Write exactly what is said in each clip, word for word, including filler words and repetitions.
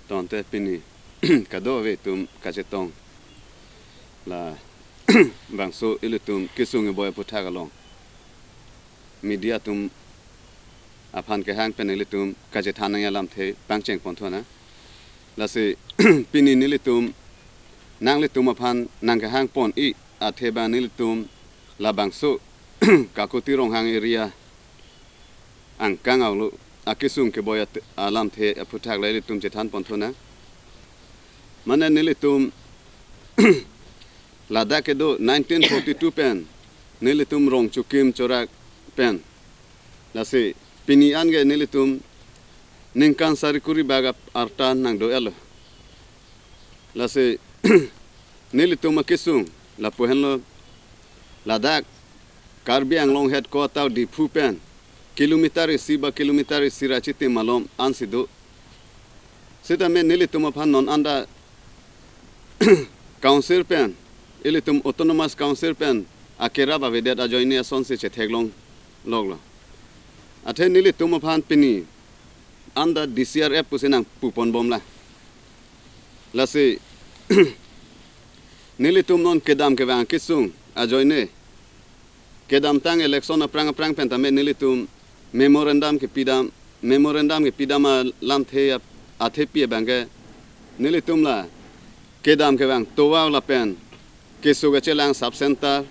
Tangte pini kadokave atum kachetong labangso ilitum kesung keboi aphuthak along media atum aphan kehang pen ilitum kachethan nangji alamthe pangcheng ponthu nang. Lasi pini nelitum, nanglitum aphan nangkehang pon-i athe abang nelitum labangso Kakuti Ronghang area angkang arlo akesung keboi at-, alamthe aphuthak le ilitum chethan ponthu nang. Mane nelitum ladak kedo nineteen forty-two pen nelitum rong chokim chorak pen. Lasi pini an ke nelitum ningkan sari kuri bak ap-, arta nangdo-etlo. Lasi nelitum akesung lapu henlo, ladak Karbi Anglong headquarter Diphu pen kilometer isi ba kilometer isi ra chitim malom ansi do. Sitame nelitum aphan non anta council pen, ilitum autonomous council pen akerap avedet ajoine asonsi chetheklong loklo. Athe nelitum aphan pini anta D C R F pusi nangpu ponbomlang. Lasi nelitum non kedam kevang kesung ajoine, kedamtang election aphrang aphrang pen tame nelitum memorandum kepidam, memorandum kepidam alamthe ap-, athepi abang ke nelitum la kedam kevang tovar lapen keso kechelang sub center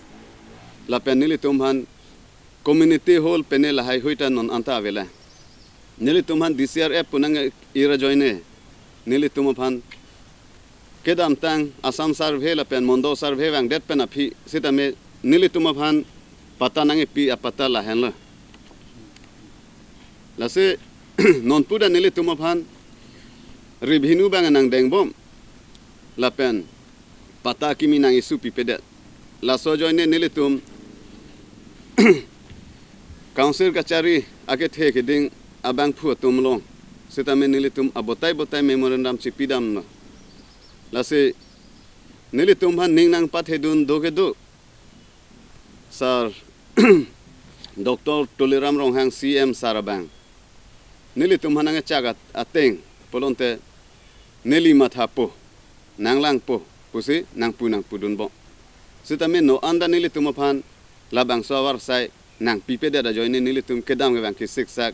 lapen nelitum aphan community hall pene lahaihui ta non anta avelang. Nelitum aphan D C R F pu nang-ir ajoine nelitum aphan kedamtang Assam survey lapen Mondol survey vangdet pen aphi sitame nelitum aphan patta nangkepi apatta lahenlo. Lasi non puda nelitum aphan revenue abang nangdengbom lapen patta kimi nang-issue pipedet. Laso ajoine nelitum council kachari akethe keding abangphu atum along sitame nelitum abotai botai memorandum chepidamlo. Lasi nelitum aphan ning nangpathedun do kedo Sir Doctor Tuliram Ronghang C M sir abang nelitum aphan nangchak at-, ateng pulote neli mathapo, nanglangpo pusi nangpu nangpudunbom. Sitame non anta nelitum aphan labangso avarsai nangpipedet ajoine nelitum kedam kevang kesiksak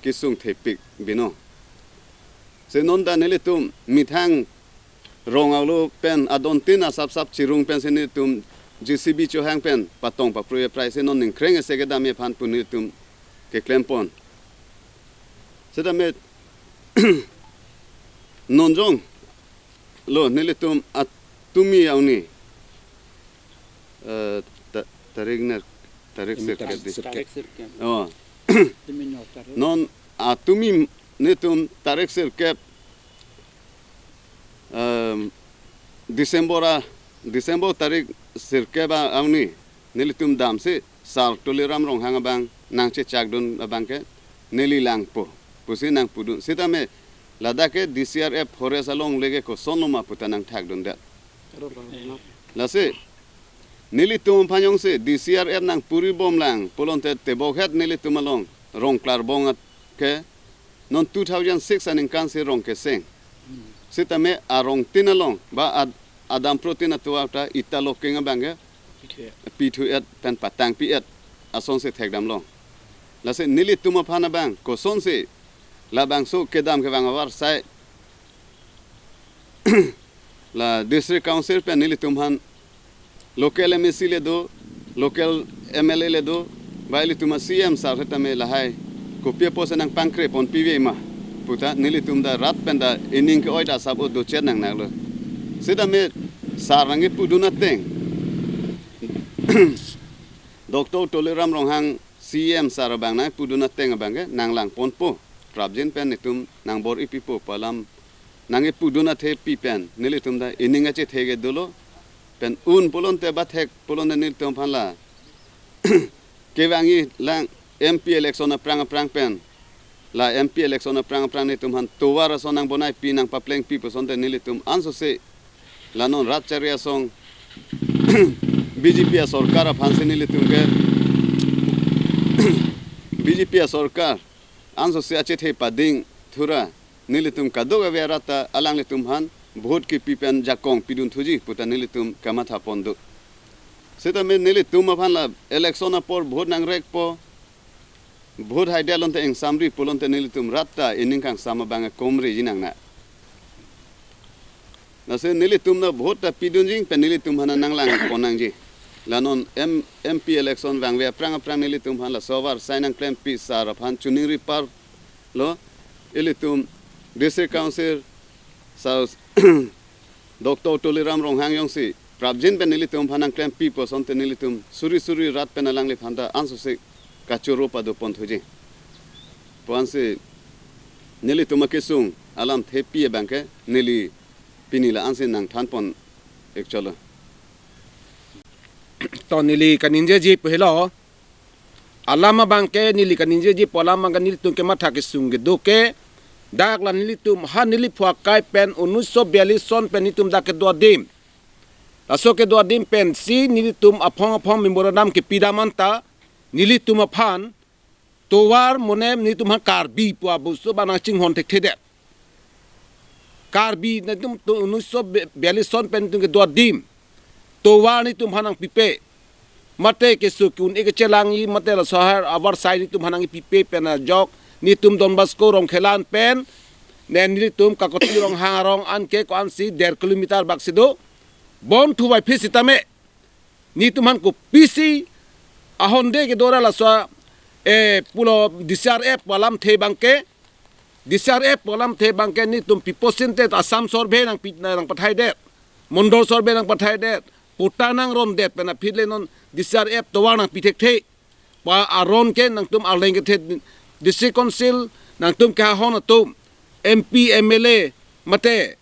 kesung thepik binong. Si non ta nelitum methang rong arlo pen adontin asapsap chirung pensi nelitum J C B chohang pen patong paprui aprai si non ningkreng ese kedamji aphan pu nelitum keklem pon. Sitame non jonglo nelitum atumi auni, eh, ta-, tarik ner, tarik sirkep di. Tarik sirkep. Oh. Tumi no tarik. Non atumi nelitum tarik sirkep, em, December a, December tarik sirkep a auni nelitum damsi Sir Tuliram Ronghang abang nangchechakdun abang ke neli langpo pusi nangpudun. Sitame ladak ke D C R F forest along leke kosonloma puta nangthakdundet. Lasi nelitum aphan jongsi D C R F nangpuri bomlang pulote tebokhet nelitum along Rongklarbong at ke non two thousand six aningkan si rong keseng. Sitame arongtin along ba ad-, adamprotin atovar ta ita loking abang ke pithu-et pen patangpi-et asonsi thekdamlong. Lasi nelitum aphan abang kosonsi labangso kedam kevang avarsai la District Council pen nelitum aphan local M A C le do, local M L A le do, ba ilitum a C M sir sitame lahai kopi apotsi nangpangkre ponpive ma puta nelitum ta rat pen ta ining ke-oi ta asap o dochet nangnaklo. Sitame sir nangkepudun ateng Doctor Tuliram Ronghang C M sir abang nangpudun ateng abang ke nanglang ponpo. Prapjin pen nelitum nangbor-ipipo pu alam nangkepudun athepi pen nelitum ta ining achethe ke dolo. Pen un pulote bathek pulote nelitum aphan la kevangji lang M P election aphrang aphrang pen, la M P election aphrang aphrang nelitum aphan tovar ason nangbonaipi nangpaplengpi pusonte nelitum ansose la non rat chari asong B J P asorkar aphansi nelitum ke B J P asorkar ansose achethe pading thura nelitum kadokave arat ta alanglitum aphan vote kepi pen jakong pidun thuji puta nelitum kamatha pon do. Sitame nelitum aphan la election apor vote nangrekpo, vote haidetlo te ingsamri pulo te nelitum rat ta ining kangsam abang komri jinang na. Lasi nelitum na vote ta pidunji pen nelitum aphan nanglang pon nangji. La non M, M P election vangve aphrang aphrang nelitum aphan laso avarsai nangklempi sar aphan choningri parlo, ilitum District Council Sir Doctor Tuliram Ronghang jongsi prapjin pen nelitum aphan nangklempi puson te nelitum suri suri rat pen alangliphan ta ansosi kachoro pado pon thuji. Puansi nelitum akesung alamthe pi abang ke neli pini la-ansi nangthan pon actually. To neli kaningjeji pu helo. Alam abang ke neli kaningjeji pu alam abang ke nelitum kematha kesung kedo ke dak la nelitum ha neliphu akai pen unniso biyallis son pen nelitum dak kedo adim. Laso kedo adim pensi nelitum aphong aphong memorandum kepidam anta nelitum aphan tovar monem nelitum aphan Karbi pu abusu abang nangchinghon thekthedet. Karbi nelitum to unniso biyallis son pen nelitum kedo adim tovar nelitum aphan nangpipe. Mate keso ke-un-e kechelangji mate laso ahar avarsai nelitum aphan nangpipe pen ajok nelitum Don Bosco Rongkhelan pen ne nelitum Kakoti Ronghang arong an ke ko-ansi der kilometer bak si do. Bon thu bai phi sitame nelitum aphan kopisi ahonde kedo ra laso, eh, pulo D C R F pu alamthe abang ke, D C R F pu alamthe abang ke nelitum pipo sinte Assam Survey nangpi, nangpathaidet, Mondol Survey nangpathaidet, patta nangromdet pen aphi le non D C R F tovar nangpi thekthe. Pa aron ke nangtum arleng kethe District Council nangtum kehahon atum, M P, M L A, mate,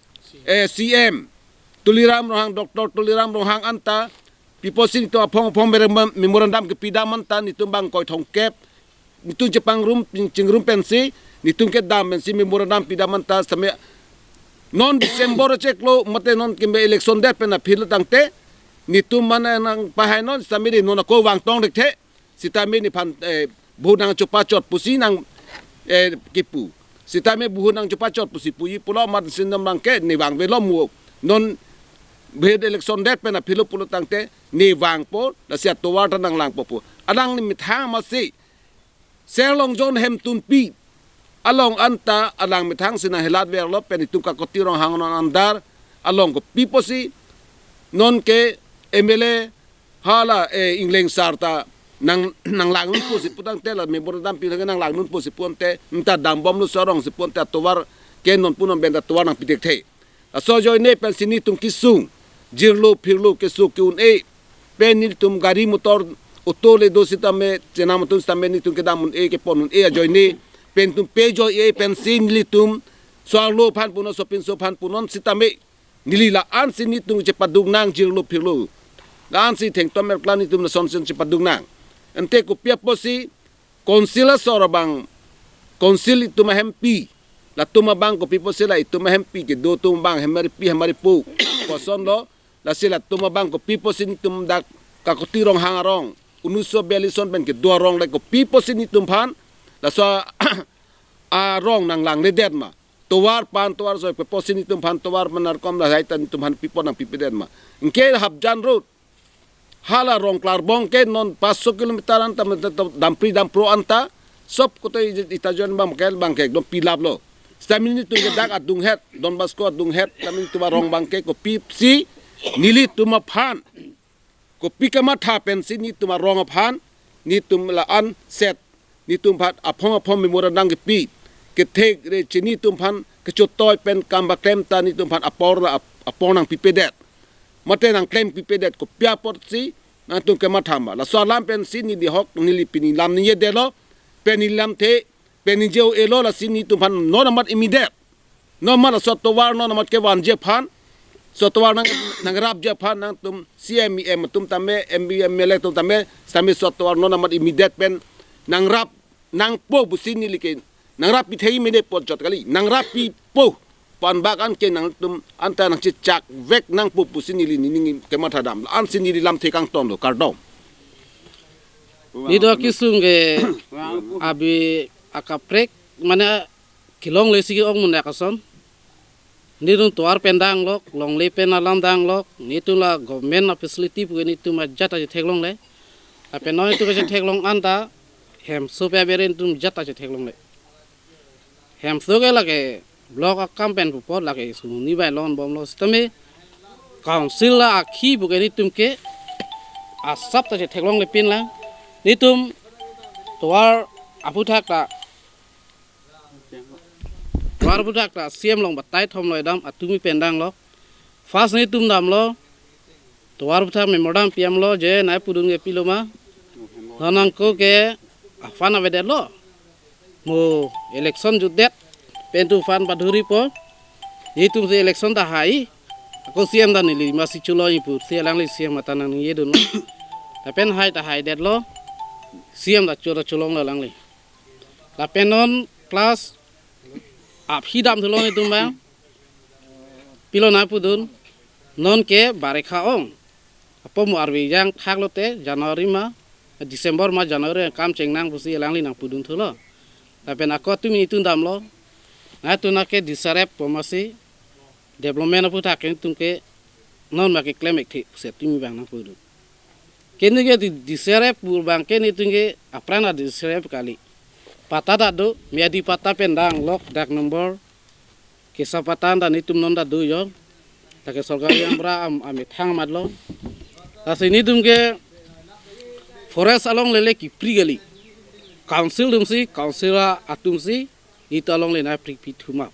eh, C M, Tuliram Ronghang, Doctor Tuliram Ronghang anta, pipo si nelitum aphong aphong mere-, memorandum kepidam anta nelitum bang koi thomkep, nelitum chepangrum, ching-, chingrum pensi, nelitum kedam pensi memorandum pidam anta sitame non December chiklo, mate non keme election det pen aphi lo tangte, nelitum mane nangpahai non, sitame di non ako vangtong thekthe, sitame nephan, eh, vote nangchopachot pusi nang, eh, kipu. Sitame vote nangchopachot pusi puji pulo amat sinam abang ke ne vangvelo mo. Non vote election det pen aphi lo pulo tangte ne vangpo, lasi atovar ta nanglangpo pu. Alangli methang masi Serlongjon Hemtunpi along anta alang methang si nanghelat verlo pen nelitum Kakoti Ronghang non andar along kopi pusi non ke M L A hala, eh, Engleng sar ta nang, nanglangnun pusi pu tangte la memorandum pi lake nanglangnun pusi pu ante nta dambomlo so arong si pu ante atovar ke non pu non pen ta tovar nangpi thekthe. Laso ajoine pensi nelitum kesung jirlo phirlo keso ke-un-e pen nelitum gari motor auto le do sitame chenam atum sitame nelitum kedam un-e kepon un-e ajoine pen nelitum pejoi-e pensi nelitum so-arlo aphan punon, sopinso aphan punon sitame neli la-ansi nelitum chepaduk nang jirlo phirlo. La-ansi thengtom erklam nelitum lasonsi chepaduk nang. Ante kopi apotsi Council asor abang, Council itum ahempi, latum abang kopi pusi la itum ahempi kedo atum abang hemari pi hemari pu kosonlo, lasi latum abang kopi pusi nelitum dak Kakoti Ronghang arong, unniso biyallis son pen kedo arong le kopi pusi nelitum aphan laso arong nanglangledet ma. Tovar pan tovar soi pe pusi nelitum aphan tovar pan arkom lahai ta nelitum aphan pipo nangpipedet ma. Anke Hapjan Road hala Rongklarbong ke non paso kilometer anta mete to dampri dampro anta sop koto ita jon abang ke abang ke ekdom pilaplo. Sitame nelitum ke dak adunghet, Don Bosco adunghet, sitame nelitum arong abang ke kopi si nelitum aphan kopi kamatha pensi nelitum arong aphan, nelitum la-an set, nelitum aphan aphong aphong memorandum kepi, kethek re chini nelitum aphan kechotoi pen kam paklem ta nelitum aphan apor la ap-, apor nangpipedet. Mate nangklem pipedet kopi apotsi nangtum kematha ma. Laso alam pensi neli hok neli pini lam ningjedetlo, pen neli lamthe, pen ningje-o-elo lasi nelitum aphan non amat immediate. Non amat laso tovar non amat kevanji aphan, so tovar nang, nangrapji aphan nangtum C M, E M atum tame, M P, M L A atum tame, sitame so tovar non amat immediate pen nangrap nangpo pusi neli ke, nangrap pithei mene pon chot kali, nangrap pipo pu anbak an ke nangtum anta nangchechak vek nangpo pusi neli nening kematha dam. La-ansi neli lamthe kangtonlo, kardom. Neli do kesung ke abi akaprek, mane kelongle si ke-ong mun dak ason. Netum tovar pen danglok, longle pen alam danglok, netum la government a-facility pu ke netum ajat ta chetheklongle. Lapen non netum kachetheklong an ta, hemso pe aber netum ajat ta chetheklongle. Hemso ke lake block akam pen pupo, lake sumuni bai lon bomlo sitame council la akhi pu ke netum ke asap ta chetheklongle pinlang. Netum tovar aphuthak ta, tovar aphuthak ta C M along batai thomlo, edam atumi pen danglok. First netum damlo, tovar aphuthak memorandum P M lo, je nai pudun ke pilo ma. Non ako ke a-fund avedetlo. Mo election jutdet pen atum fund padhuripo. Netum si election ta hai. Ako C M ta neli masi chuloi pu si alangli C M ata nangningjedun. Lapen hai ta haidetlo. C M ta cho ta cholonglo alangli. Lapen non class aphi damthulo netum abang. Pilo nai pudun. Non ke barekha ong. Apot mo arve jang thaklote January ma, December ma January kam chengnang pusi alangli nangpudunthulo. Lapen ako atum netum damlo. Nai atum ke D C R F pu masi development aphuthak ke netum ke non ma keklem ekthe pusi atum abang nangpudun. Kene ke D-, D C R F pu abang ke netum ke apran a-D C R F kali. Patta ta do, Miyadi patta pen danglok, dak number kesa patta ta netum non ta do jo. Lake sorkari amra am, amethang amatlo. Lasi netum ke forest alongle le kepri kali. Council atum si, council atum si, netum alongle nai pri pi thuma.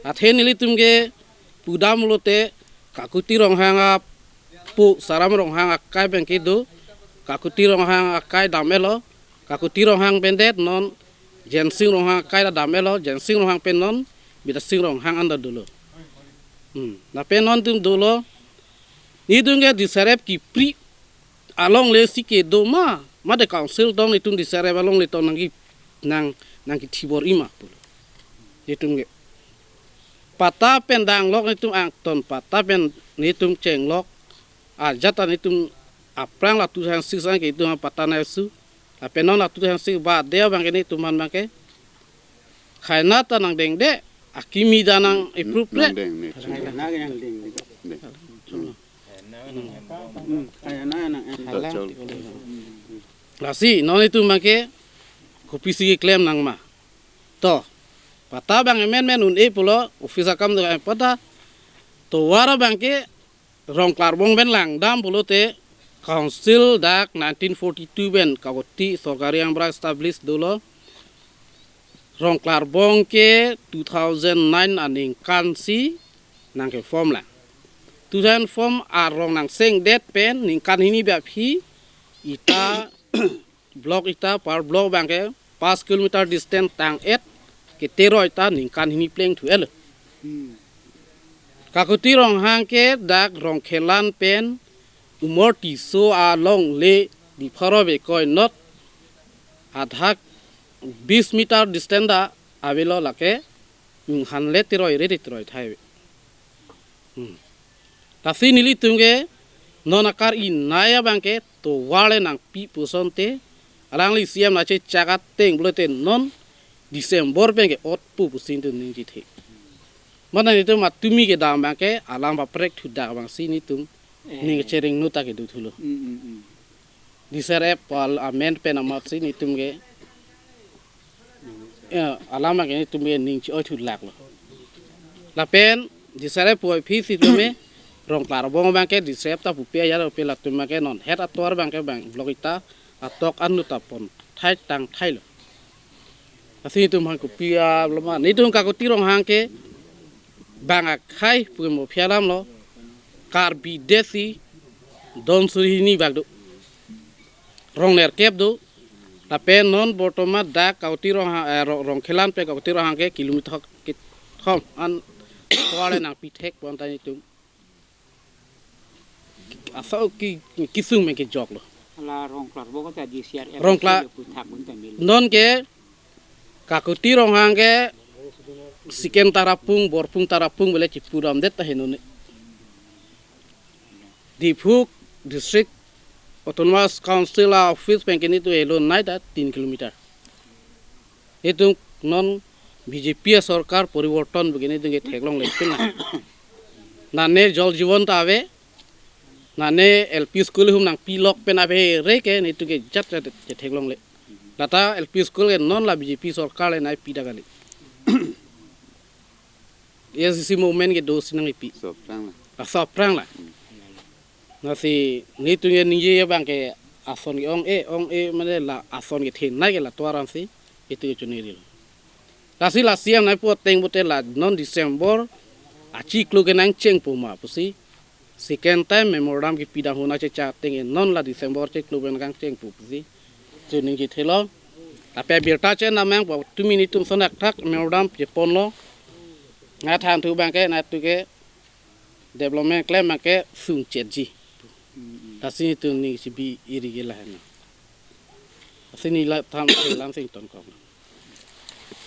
Athe nelitum ke pudamlote Kakuti Ronghang apo Saram Ronghang akai abang ke do. Kakuti Ronghang akai dam-etlo. Kakuti Ronghang pendet non Jensing Ronghang akai ta dam-etlo, Jensing Ronghang pen non Bidasing Ronghang an ta dolo. Hmm. Lapen non netum dolo. Netum ke D C R F kepri alongle si kedo ma, mate council tong netum D C R F alongle tong nangke, nang, nangkethibor-i ma pulo. Netum ke patta pen danglok, netum angton patta pen netum chenglok. Ajat ta netum aphrang la two thousand six an ke netum patta nai su. Lapen non la two thousand six badet abang ke netum aphan abang ke khaina ta nangdengde, akimi ta nang-approve-re. Nangdeng, ne. Khaina ke nangdeng. Deng. Hmm, khaina nang, eh. Halang. Lasi non netum abang ke kopisi keklem nang ma. To, patta abang amendment un-e pulo, office akam do, eh, patta tovar abang ke Rongklarbong pen langdam pulote, council dak nineteen forty-two pen Kakuti sorkari amra establish dolo. Rongklarbong ke two thousand nine aningkan si nangke-form lang. Two thousand form arong nangsengdet pen ningkan hini baphi ita block ita per block abang ke pas kilometer distance tang-et keteroi ta ningkan hini plengthu-etlo. Hmm. Kakuti Ronghang ke dak Rongkhelan pen Umor Tisso alongle Diphu Rongpi koinot adhak bis meter distance ta avelo, lake inghan le teroi re teroi thai. Hmm. Lasi nelitum ke non akar-i nai abang ke tovar le nangpi pu asonte, alangli C M nangchechak ateng pulote non December pen ke-ot pu pusi netum ning chethe. Mane netum atumi kedam abang ke alam paprek thudak abang si netum, eh, ning chereng nu ta kedo thulo. Hmm, hmm, hmm. D C R F pu amen pen amat si netum ke, eh, alam abang ke netum ke ning che-oi thulaklo. Lapen D C R F pu aphi si tame Rongklarbong abang ke D C R F ta pupe ajat pupe, latum abang ke non het atovar abang ke bang block ita atok anu ta pon thai tang thailo. Lasi netum aphan kopi alam ma, netum Kakuti Ronghang ke bang akhai pu mo aphi alamlo, Karbi det si don suri hini bak do. Rong nerkep do. Lapen non bortoman dak Kakuti Ronghang, eh, Rong, Rongkhelan pen Kakuti Ronghang ke kilometer kethom an tovar le nangpi thek pon ta netum. Aso ki, kisung abang ke joklo. Hala Rongklarbong ta D C R F Rongkla- le puthak un ta mil. Non ke Kakuti Ronghang ke Sikem Tarapung, Borpung Tarapung bole chipuram det ta henone. Diphu District Autonomous Council a-office pen ke netum elo nai ta tin kilometer. Netum non B J P asorkar poriborton begini dengke theklongle pin na. Nane Jal Jeevan ta ave. Nane L P school hum nangpilok pen ave re ke netum ke jat jat chetheklongle. Lata L P school ke non la B J P sorkar le nangpi dak kali. A S D C movement kedo si nangpi. Soprang la. Asoprang la. Lasi netum ke ningje abang ke ason ke ong-e, ong-e mane la ason kethenei ke la tovar ansi netum ke choneri lo. Lasi la C M nangpu ateng pute la non December achiklo ke nangchengpo ma pusi. Second time memorandum kepi dam hona checha ateng non la December chiklo ke nangchengpo pusi. Chuning kithelo. Tapi birta chen namang po tu mini tum sonak thak memorandum cheponlo. Nangthan thu abang ke nangtum ke development klem abang ke sungchetji. Lasi netum ning si bi iri ke lahen. Lasi neli la tham lam sing ton kong.